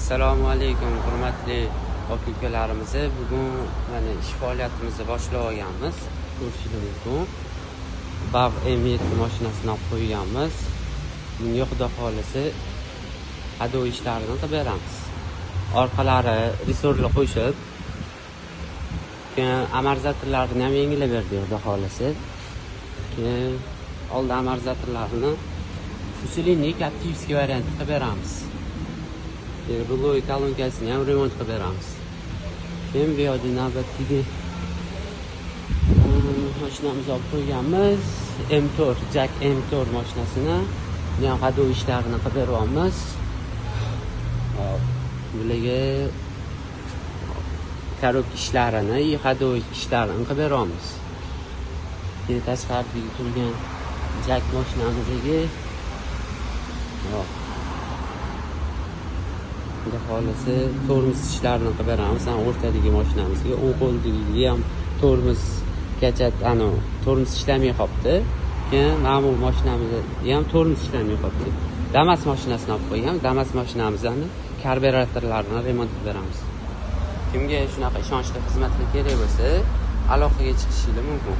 Assalomu alaykum, hurmatli aka-ukalarimiz. Bugun mana ish faoliyatimizni boshlab olganmiz. Ko'rishingiz mumkin. BAV M7 mashinasini olib qo'yganmiz. Bunga xudo xolisi ado ishlarini qilib beramiz. Orqalari resorlar qo'shib, keyin amortizatorlarini ham yangilab berdik, xudo xolisi. Keyin oldi amortizatorlarini усиленный активский variantda qilib beramiz. Ruloy kolonkasini ham remont qilib beramiz. Keyin bu yoqda navbatdagi mashinamizni olib qo'yganmiz. M4, JAC M4 mashinasini. Buni ham ходовой ishlarini qilib beryapmiz. Hop, bularga korobka ishlarini, ходовой ishlarini qilib beryapmiz. Keyin tashqaridagi turgan JAC mashinamizga, hop, xudo xohlasa, tormoz ishlarini qilib beramiz. Ana o'rtadagi mashinamizga, o'ng qo'ldagi ham tormoz kachat, anavi tormoz ishlamay qolibdi. Keyin mana bu mashinamizda ham tormoz ishlamay qolibdi. Damas mashinasini olib qo'ygan. Damas mashinamizni karburatorlarini remont qilib beramiz. Kimga shunaqa ishonchli xizmatlar kerak bo'lsa, aloqaga chiqishingiz mumkin.